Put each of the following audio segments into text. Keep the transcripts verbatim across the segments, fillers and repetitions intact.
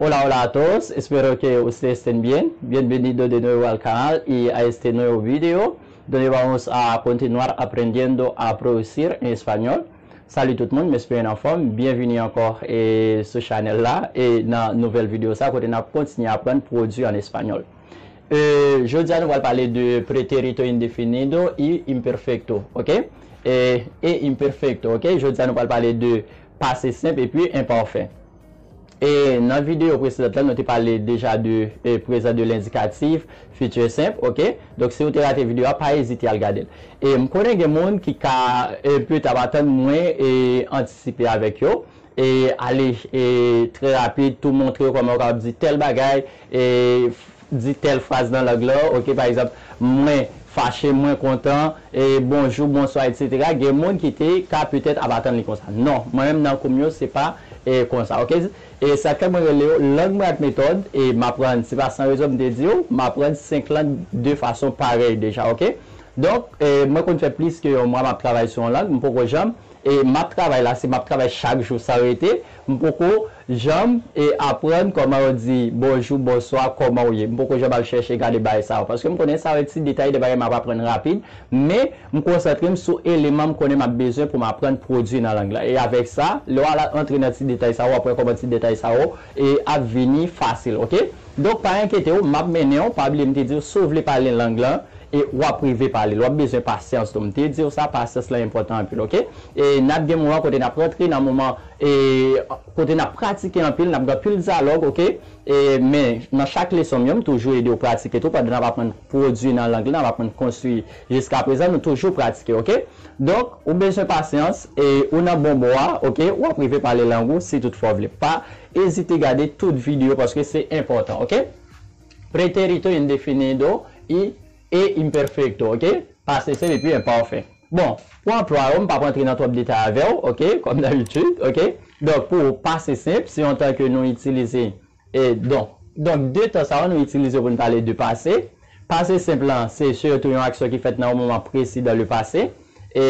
Hola, hola a todos, espero que ustedes estén bien. Bienvenido de nuevo al canal y a este nuevo video donde vamos a continuar aprendiendo a producir en español. Salut tout moun, m espere n anfòm. Byenvini ankò e, sou chanèl la e nan nouvèl videyo sa kote n ap kontinye aprann pwodui an espanyòl. E, jodi a nou pral pale de pretérito indefinido y imperfecto, ok? E, e imperfecto, ok? Jodi a nou pral pale de pase senp epi enpafè. E nan videyo presedan la, nou te pale deja de e, prezan de lendikatif, fitir senp, ok? Donk, si w te rate videyo a, pa ezite al gade l. E m konnen gen moun ki ka e, petèt ap atann mwen e antisipe avèk yo. E ale e, trè rapid, tou montre yo kòman yo kapab di tèl bagay, e di tèl fraz nan lang lan, ok? Pa egzanp, mwen fache, mwen kontan, e bonjou, bonswa, etsetera. Gen moun ki te ka petèt ap atann li konsa. Non, mwen menm nan kou m yo, se pa e, konsa, ok? E sa k fè mwen rele yo lang mwen ak metòd, e m aprann, se pa san rezon m te di w, m aprann senk lang de fason parèy deja, ok? Donk, e, mwen konn fè plis ke yon mwa m ap travay sou yon lang, m poko janm, e m ap travay la, se m ap travay chak jou san rete, m poko janm e aprann kòman yo di bonjou, bonswa, kòman w ye. M poko janm al chèche gade bagay sa yo, paske m konnen sa yo ti detay de bagay m ap aprann rapid, men m konsantre m sou eleman m konnen m ap bezwen pou m aprann pwodui nan lang lan. E avèk sa, lè w al antre nan ti detay sa yo, w ap wè kòman ti detay sa yo e ap vini fasil, ok? Donk, pa enkyete w, m ap mennen w, pa bliye m te di w, si w vle pale lang lan, e w ap rive pale l. W ap bezwen pasyans tou. M te di w sa, pasyans lan enpòtan anpil, ok? E n ap gen moman kote n ap rantre nan moman, e kote n ap pratike anpil, n ap gen anpil dyalòg, ok? E, men, nan chak leson m yo, m toujou ede w pratike tou, pandan n ap aprann pwodui nan lang lan, n ap aprann konstwi. Jiska prezan, nou toujou pratike, ok? Donk, ou bezwen pasyans, e ou nan bon bò a, ok? W ap rive pale lang ou, si toutfwa w vle. Pa ezite gade tout videyo, paske se enpòtan, ok? Pretérito indefinido y e imperfecto, ok? Pase senp epi enpafè. Bon, pou anplwa yo, m p ap rantre nan twòp detay avè w, ok? Kòm dabitid, ok? Donk, pou pase senp, se yon tan ke nou itilize, e, donk, donk, de tan sa yo, nou itilize pou n pale de pase. Pase senp lan, se sitou yon aksyon ki fèt nan yon moman presi dan le pase. E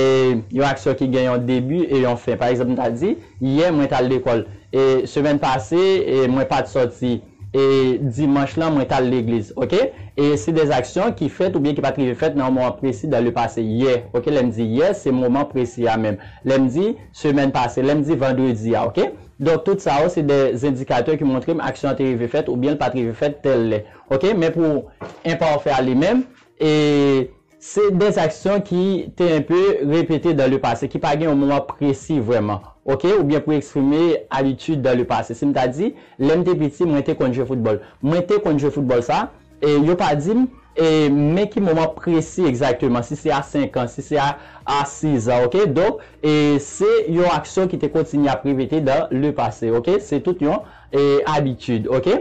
yon aksyon ki gen yon debi e yon fen. Pa egzanp, m ta di, yè, mwen t al lekòl. E semèn pase, e mwen pa t sòti. E dimanch lan, mwen t al legliz, ok? E se de aksyon ki fèt oubyen ki pa t rive fèt nan yon moman presi dan le pase. Yè, ok? Lè m di yè, se moman presi a menm. Lè m di semèn pase, lè m di vandredi a, ok? Donk, tout sa yo, se de endikatè ki montre m aksyon an te rive fèt oubyen l pa t rive fèt tèl lè, ok? Men pou enpafè a li menm, e se de aksyon ki te enpe repete dan le pase, ki pa gen yon moman presi vrèman, ok? Oubyen pou eksprime abitid dan le pase. Si m ta di, lè m te piti, mwen te konn jwe foutbòl. Mwen te konn jwe foutbòl sa, e yo pa di m, e men ki moman presi egzakteman, si se a senk an, si se a, a sis an, ok? Donk, e se yon aksyon ki te kontinye ap repete dan le pase, ok? Se tout yon, e, abitid, ok?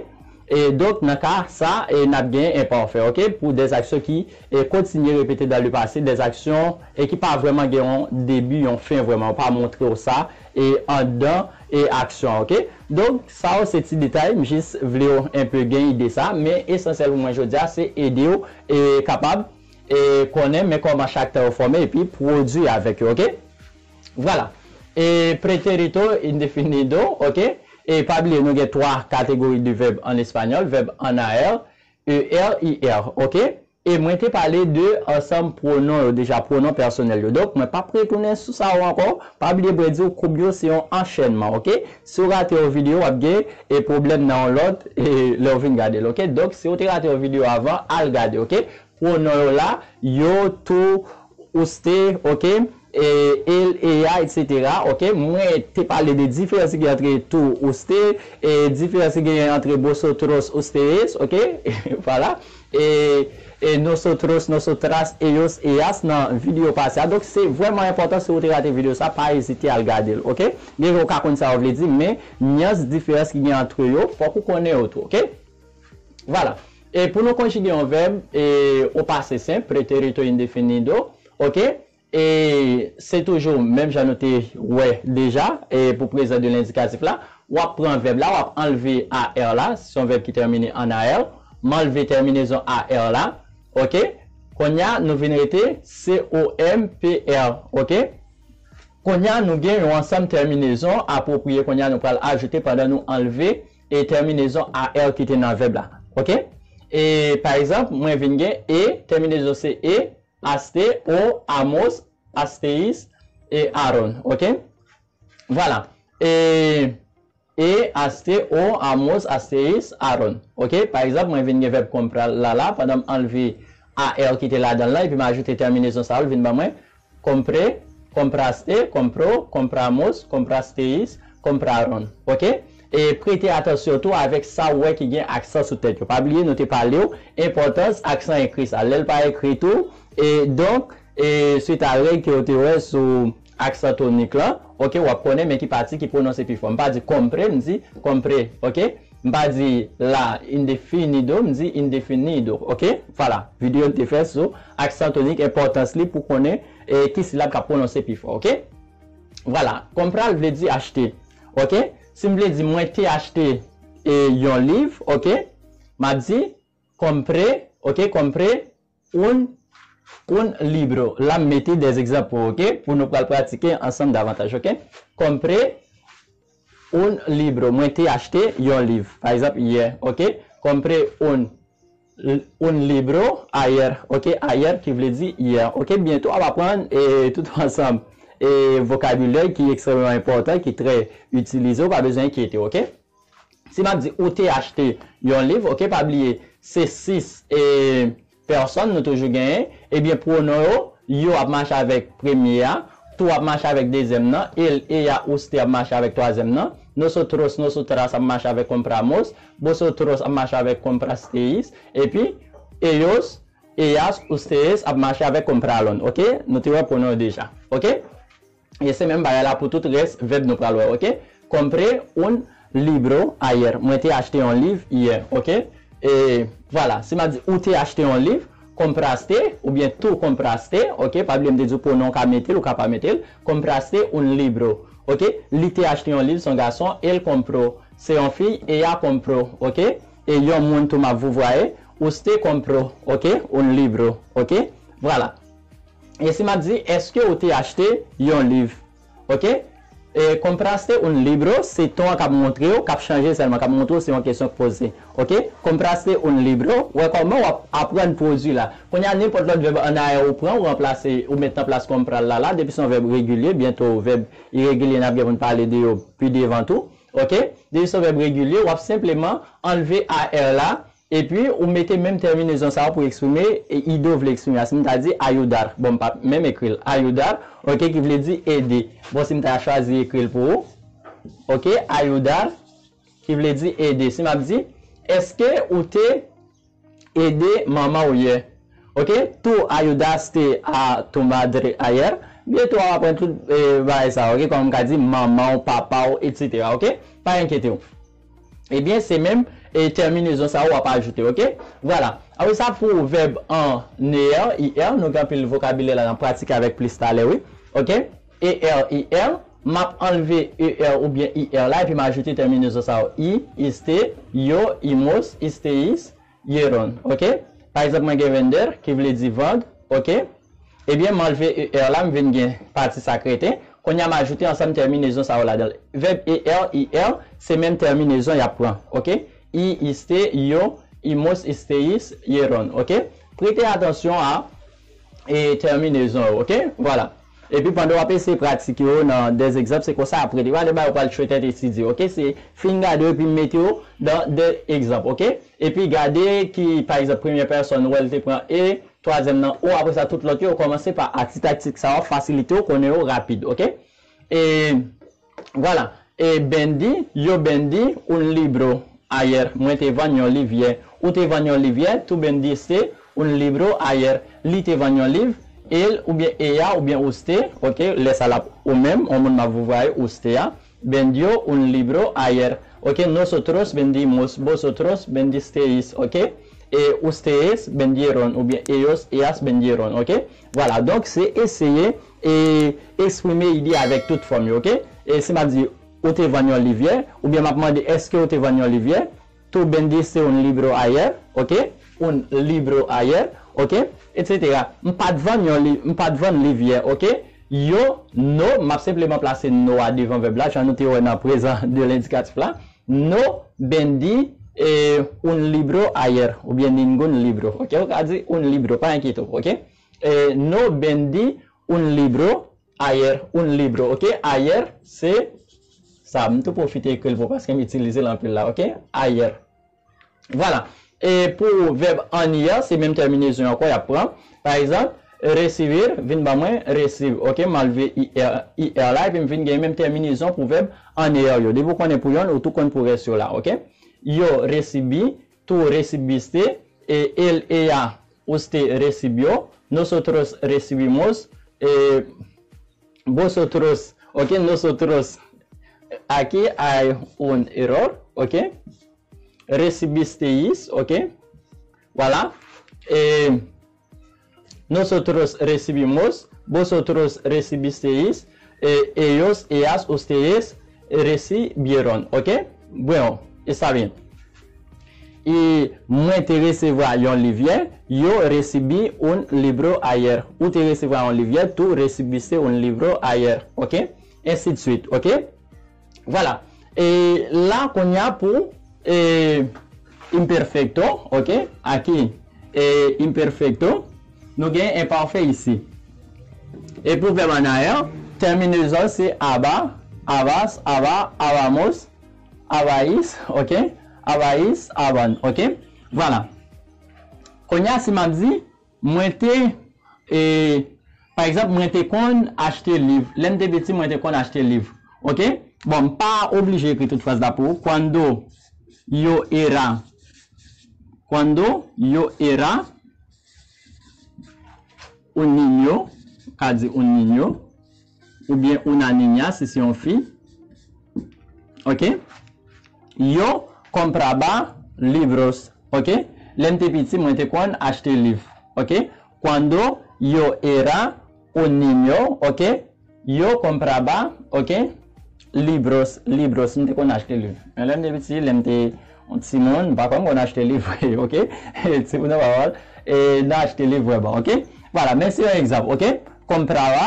E donk, nan ka sa, e n ap gen enpafè, ok? Pou de aksyon ki, e, kontinye repete dan le pase, de aksyon, e ki pa vrèman gen yon debi, yon fen vrèman, yo pa montre w sa, e anndan, e aksyon, ok? Donk, sa yo se ti detay, m jis vle w enpe gen ide sa, men esansyèl pou mwen jodi a, se ede w, e kapab, e konnen, men kòman chak tan yo fòme, epi pwodui avèk yo, ok? Vwala. E pretérito indefinido, ok? E pa bliye, nou gen twa kategori de vèb an espanyòl, vèb en A R, E R, I R, ok? E mwen te pale de ansanm pwonon yo deja, pwonon pèsonèl yo. Donk, mwen p ap retounen sou sa yo ankò. Pa bliye, mwen di w koub yo se yon anchènman, ok? Si w rate yon videyo, w ap gen e pwoblèm nan yon lòt e lè w vin gade l, ok? Donk, si w te rate yon videyo avan, al gade, ok? Pwonon yo la, yo, tú, usted, ok? E, él, ella, etsetera, ok? Mwen te pale de diferans ki gen antre tú, usted, e diferans ki gen antre vosotros, ustedes, ok? Vwala. E, e nosotros, nosotras, ellos, ellas nan videyo pase a. Donk, se vrèman enpòtan, si w te rate videyo sa, pa ezite al gade l, ok? Gen jan w ka konn sa yo vle di, men nyans diferans ki gen antre yo, fòk ou konnen yo tou, ok? Vwala. E pou nou konjige yon vèb, e, o pase senp, pretérito indefinido, ok? E se toujou menm jan nou te wè deja, e pou prezan de lendikatif la, w ap pran vèb la, w ap anlve A R la, se yon vèb ki tèmine an A R, m anlve tèminezon A R la, ok? Kounye a, nou vin rete C O M P R, ok? Kounye a, nou gen yon ansanm tèminezon apwopriye, kounye a, nou pral ajoute pandan nou anlve e tèminezon A R ki te nan vèb la. Oke? E pa egzanp, mwen vin gen e, tèminezon se e, aste, o, Amos, asteyis, e Aaron. Oke? Vwala. E, e, aste, o, Amos, asteyis, Aaron. Oke? Pa egzanp, mwen vin gen vèb comprar la la, pandan m anlve A R ki te ladan l lan, epi m ajoute tèminezon sa yo, l vin ban mwen compre, compraste, compro, compramos, comprasteis, compraron. Oke? E prete atansyon tou avèk sa w wè ki gen aksan sou tèt yo. Pa bliye, nou te pale w enpòtans aksan ekri sa. Lè l pa ekri tou, e donk, e swit a règ ke w te wè sou aksan tonik lan, oke, w ap konnen men ki pati ki pwononse pi fò. M pa di compre, m di compre, oke? M pa di la indefinido, m di indefinido, oke? Vwala, videyo n te fè sou aksan tonik, enpòtans li pou konnen e ki silab k ap pwononse pi fò, oke? Vwala, comprar vle di achte, oke? Si m vle di mwen te achte e yon liv, oke? M ap di compré, oke? Compré un, un libro. La m mete des egzanp pou, oke? Pou nou pral pratike ansanm davantaj, oke? Compré un libro. Mwen te achte yon liv. Pa egzanp, yè, oke? Compré un, un libro ayer, oke? Ayer ki vle di yè, oke? Byento w ap aprann e tout ansanm e vokabilè ki ekstrèmeman enpòtan, ki trè itilize, w pa bezwen enkyete w, oke? Si m ap di ou te achte yon liv, oke, pa bliye, se sis e pèsòn nou toujou genyen, ebyen pwonon yo, yo ap mache avèk premye a, tu ap mache avèk dezyèm nan, él, ella, usted ap mache avèk twazyèm nan, nosotros, nosotras ap mache avèk compramos, vosotros ap mache avèk comprasteis, epi ellos, ellas, ustedes ap mache avèk compraron, oke? Nou te wè pwonon yo deja, oke? E se menm bagay la pou tout rès vèb nou pral wè, oke? Compré un libro ayer. Mwen te achte yon liv yè, oke? E vwala, si m ap di ou te achte yon liv, compraste oubyen tu compraste, oke? Pa bliye m te di w pwonon w ka mete l, ou ka pa mete l. Compraste un libro, oke? Li te achte yon liv, se yon gason, él compró, se yon fi, ella compró, oke? E yon moun tou m ap vouvwaye, usted compró, oke? Un libro, oke? Vwala. E si m ap di, èske ou te achte yon liv? Oke? E compraste un libro, se ton an k ap montre w, k ap chanje sèlman, k ap montre w se yon kesyon k poze. Oke? Compraste un libro, wè kòman w ap aprann pwodui la. Kounye a, nenpòt lòt vèb an ayè ou pran, ou ranplase, ou met nan plas comprar la la, depi se yon vèb regilye, byento vèb iregilye n ap gen pou n pale de yo pi devan tou. Oke? Depi se yon vèb regilye, w ap senpleman anlve A R la, epi ou mete menm tèminezon sa yo pou eksprime e ido vle eksprime a. Si m ta di ayudar, bon, m p ap menm ekri l. Ayudar, oke, ki vle di ede. Bon, si m ta chwazi ekri l pou ou, oke, ayudar, ki vle di ede. Si m ap di, èske ou te ede manman w yè? Oke, tu ayudaste a tu madre ayer. Byento w ap aprann tout e, bagay sa, oke, kòm m ka di manman w, papa w, etsetera, oke? Pa enkyete w. Ebyen, se menm e, tèminezon sa w ap ajoute, oke? Vwala. Apre sa, pou vèb an er, I R, nou gen anpil vokabilè la n ap pratike avèk plis talè, wi. Oke? E R, I R, m ap anlve E R oubyen I R la, epi m ajoute tèminezon sa yo. I, iste, yo, imos, isteis, yeron, oke? Pa egzanp, mwen gen vender, ki vle di vand, oke? Ebyen, m anlve E R la, m vin gen pati sa k rete. Kounye a, m ajoute ansanm tèminezon sa yo ladan l. Vèb E R, I R, se menm tèminezon y ap pran, oke? I, iste, yo, imos, isteis, yeron, oke? Prete atansyon a e tèminezon yo, oke? Vwala. Epi pandan w ap eseye pratike yo nan dèzegzanp, se konsa apre depi ale ba yo pral tchwe tèt etidye, oke? Se fin gade yo epi mete yo nan dèzegzanp, oke? Epi gade ki, pa egzanp, premyè pèsòn, ou wè l te pran e, twazyèm nan o, apre sa tout lòt yo, yo kòmanse pa a. Ti taktik sa yo ap fasilite w konnen yo rapid, oke? E Vwala. E bendi, yo bendi un libro ayer. Mwen te vann yon liv yè. Ou te vann yon liv yè. Tu bendiste un libro ayer. Li te vann yon liv. El oubyen ella oubyen usted, oke, lè sa l ap ou menm, yon moun m ap vouvwaye, usted a. Bendió un libro ayer. Oke, nosotros vendimos, vosotros vendisteis, oke? E ustedes vendieron, oubyen ellos, ellas vendieron, oke? Vwala, donk se eseye e eksprime ide avèk tout fòm yo, oke? E si m ap di, ou te vann yon liv yè, oubyen m ap mande, èske ou te vann yon liv yè? Tu vendiste un libro ayer, oke? Un libro ayer, oke? Etsetera. M pa t vann yon liv, m pa t vann liv yè, oke? Yo, no, m ap senpleman plase no a devan vèb la, jan nou te wè nan prezan de lendikatif la. No vendí, eh, un libro ayer, oubyen ningún libro, ok? Ou ka di un libro, pa enkyete w, ok? Eh, no vendí un libro ayer, un libro, ok? Ayer, se sa, m tou pwofite ekri l pou paske m itilize l anpil la, ok? Ayer. Vwala. E pou vèb en er, se menm tèminezon ankò y ap pran. Pa egzanp, recibir, vin ban mwen, recib, ok? M anlve er, er la, epi m vin gen menm tèminezon pou vèb en er yo. Depi w konnen pou yonn, ou tou konn pou rès yo la, ok? Yo recibí, tú recibiste, e él, ella, usted recibió, nosotros recibimos, eh, vosotros, ok, nosotros, aquí hay un error, ok, recibisteis, ok, voilà, eh, nosotros recibimos, vosotros recibisteis, eh, ellos, ellas, ustedes recibieron, ok, bueno, está bien. E mwen te resevwa yon liv yè, yo recibí un libro ayer. Ou te resevwa yon liv yè, tú recibiste un libro ayer. Ok? Ensi de suite. Ok? Vwala. E la, kounye a pou e, imperfecto, ok? Aquí, e, imperfecto, nou gen enpafè isi. E pou vèb en er, tèminezon se aba, abas, aba, abamos, abais, ok? Abais, aban, ok? Vwala. Kounye a, si m ap di, mwen te, e, pa egzanp, mwen te konn achte liv. Lè m te piti, mwen te konn achte liv. Ok? Bon, m pa oblije ekri tout fraz la pou ou. Cuando yo era, cuando yo era un niño, ka di un niño, oubyen una niña, si se yon fi. Ok? Yo compraba libros. Ok? Lè m te piti, mwen te konn achte liv. Ok? Cuando yo era un niño, ok? Yo compraba, ok? Libros, libros, m te konn achte liv. Men lè m te piti, lè m te yon timoun, m pa kwè m konn achte liv, ok? Timoun nan pa mal, e, nan achte liv vrèman, ok? Vwala, men se yon egzanp, ok? Compraba,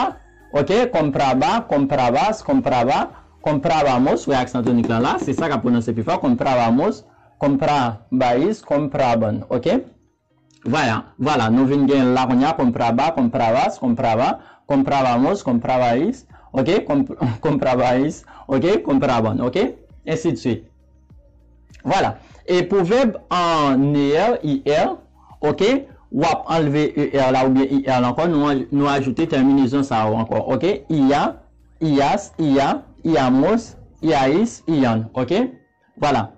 ok? Compraba, comprabas, compraba, comprábamos, wè aksan tonik lan la, se sa k ap pwononse pi fò, comprábamos, comprabais, compraban, ok? Vwala, vwala, nou vin gen la kounye a, compraba, comprabas, compraba, comprábamos, comprabais, ok, comp-, comprabais, ok, compraban, ok, ensi de suite. Vwala. E pou vèb en er, I R, ok, w ap anlve E R la oubyen I R la ankò, nou, nou ajoute tèminezon sa yo ankò, ok, ia, ias, ia, iamos, iais, ian, ok? Vwala.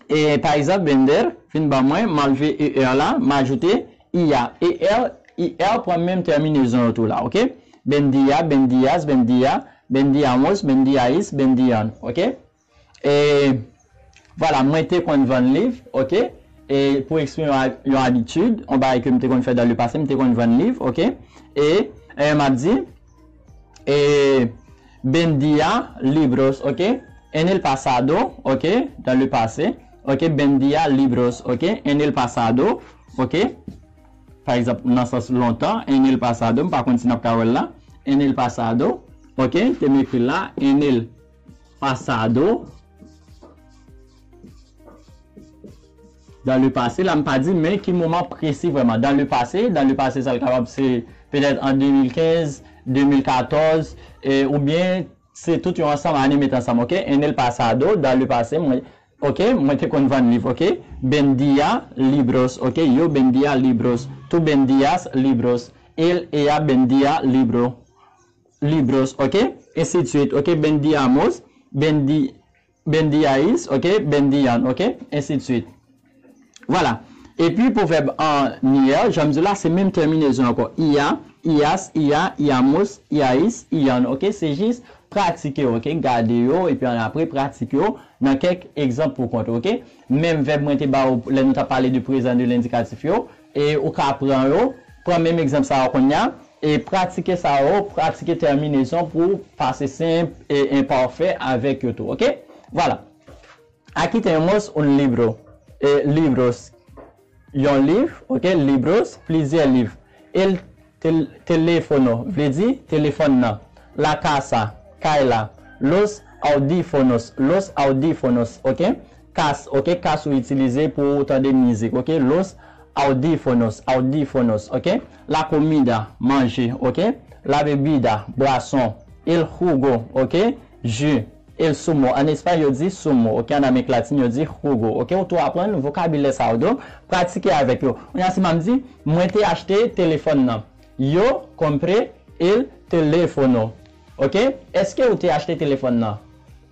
E, pa egzanp, vender, vin ban mwen, m anlve E R la, m ajoute I A. E R, I R pran menm tèminezon yo tou la, ok? Bendia, bendias, bendia, bendiamos, bendiais, bendian, ok? E, vwala, mwen te konn vann liv, ok? E, pou eksprime yon a-, yon abitid, yon bagay ke m te konn fè dans le passé, m te konn vann liv, ok? E, e, m ap di, e, vendía libros, ok? En el pasado, ok? Dans le passé, ok? Vendía libros, ok? En el pasado, ok? Pa egzanp, nan sans lontan, en el pasado, m pa konn si n ap ka wè l la. En el pasado, ok? Te m ekri l la, en el pasado, dans le passé, la, m pa di, men ki moman presi vrèman. Dans le passé, dans le passé, sa l kapab se petèt an de mil kenz, de mil katòz, e, oubyen se tout yon ansanm ane met ansanm, ok? En el pasado, dans le passé, mwen, ok, mwen te konn vann liv, ok? Vendía libros, ok? Yo vendía libros. Tú vendías libros. Él, ella vendía libro, libros, ok? Ensi de suite, ok? Vendíamos, vendi-, vendíais, ok? Vendían, ok? Ensi de suite. Vwala. Epi pou vèb en er, jan m di w la, se menm tèminezon ankò. Ia, ias, ia, iamos, iais, ian, ok? Se jis pratike yo, ok? Gade yo, epi annapre pratike yo nan kèk egzanp pou kont ou, ok? Menm vèb mwen te ba w lè nou t ap pale de prezan de lendikatif yo, e ou ka pran yo, pran menm egzanp sa yo kounye a, e pratike sa yo, pratike tèminezon pou pase senp e enpafè avèk yo tou, ok? Vwala. Aquí tenemos un libro, e, libros, yon liv, ok, libros, plizyè liv. El tel-, teléfono, vle di telefòn nan. La casa, kay la. Los audífonos, los audífonos, ok? Kas, ok? Kas ou itilize pou ou tande mizik, ok? Los audífonos, audífonos, ok? La comida, manje, ok? La bebida, bwason. El jugo, ok? Ji. El zumo, an Espay yo di zumo, ok? An Amerik Latin yo di jugo, ok? Ou tou aprann vokabilè sa yo, donk pratike avèk yo. Kounye a si m ap di, mwen te achte telefòn nan. Yo compré el teléfono. Ok? Èske ou te achte telefòn nan?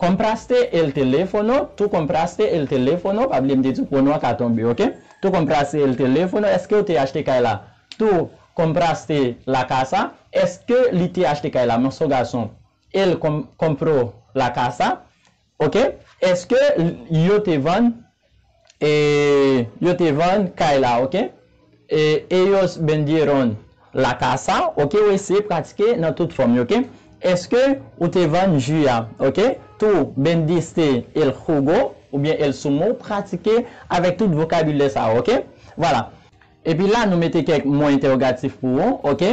Compraste el teléfono, tú compraste el teléfono, pa bliye m te di w pwonon an ka tonbe, ok? Tú compraste el teléfono, èske ou te achte kay la? Tú compraste la casa, èske li te achte kay la? Men se yon gason. Él com- compró la casa, ok? Èske yo te vann e yo te vann kay la, ok? E ellos vendieron la casa, ok? Ou eseye pratike nan tout fòm yo, ok? Èske ou te vann ji a, ok? Tú vendiste el jugo oubyen el zumo, pratike avèk tout vokabilè sa yo, ok? Vwala. Epi la, nou mete kèk mo entèwogatif pou ou, ok?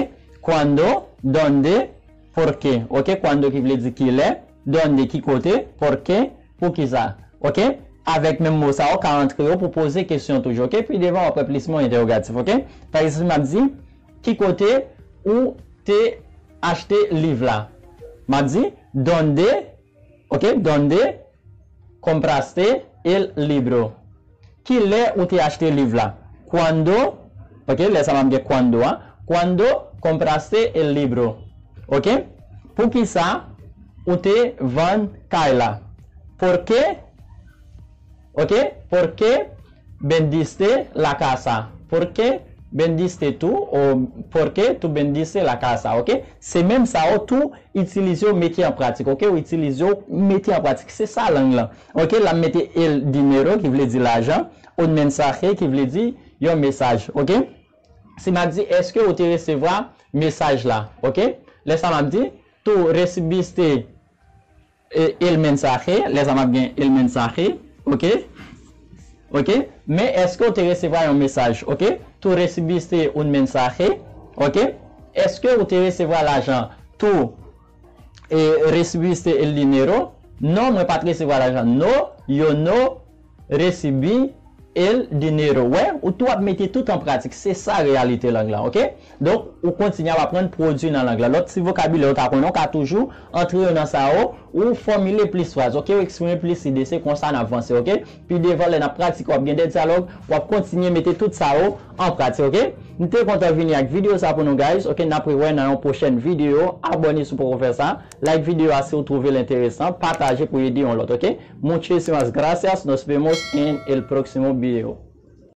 Cuándo, dónde, por qué, ok? Cuándo ki vle di kilè, dónde ki kote, por qué, poukisa, ok? Avèk menm mo sa yo ka antre yo pou poze kesyon toujou, ok? Pi devan, w ap wè plis mo entèwogatif, ok? Pa egzanp, si m ap di, ki kote ou te achte liv la? M ap di, dónde, ok? Dónde compraste el libro? Ki lè ou te achte liv la? Cuándo, ok, lè sa m ap gen cuándo a. Cuándo compraste el libro? Ok? Poukisa ou te vann kay la? ¿Por qué? Ok? ¿Por qué vendiste la casa? ¿Por qué vendiste tú? O ¿por qué tú vendiste la casa? Ok? Se menm sa yo tou, itilize yo, mete an pratik, ok? Ou itilize yo, mete an pratik. Se sa lang lan. Ok, la m mete el dinero, ki vle di lajan, un mensaje, ki vle di yon mesaj, ok? Si m ap di, èske ou te resevwa mesaj la, ok? Lè sa m ap di, tú recibiste, eh, el mensaje, lè sa m ap gen el mensaje, ok? Ok? Men èske ou te resevwa yon mesaj, ok? Tú recibiste un mensaje, ok? Èske ou te resevwa lajan? Tú eh, recibiste el dinero? Non, mwen pa t resevwa lajan. No, yo no recibí el dinero. Wè, ou tou ap mete tout an pratik. Se sa reyalite lang lan, ok? Donk, ou kontinye ap aprann pwodui nan lang lan. Lòt ti vokabilè ou ta konnen, ou ka toujou antre yo nan sa yo, ou fòmile plis fraz, ok? Ou eksprime plis ide. Se konsa n ap vanse, ok? Pi devan, lè n ap pratike, w ap gen de dyalòg, w ap kontinye mete tout sa yo an pratik, ok? M te kontan vini ak videyo sa pou nou, guys, ok? N ap rewè nan yon pwochèn videyo. Abòne si w poko fè sa. Like videyo a si w twouve l enteresan. Pataje pou ede yon lòt, ok? Muchísimas gracias. Nos vemos en el próximo video.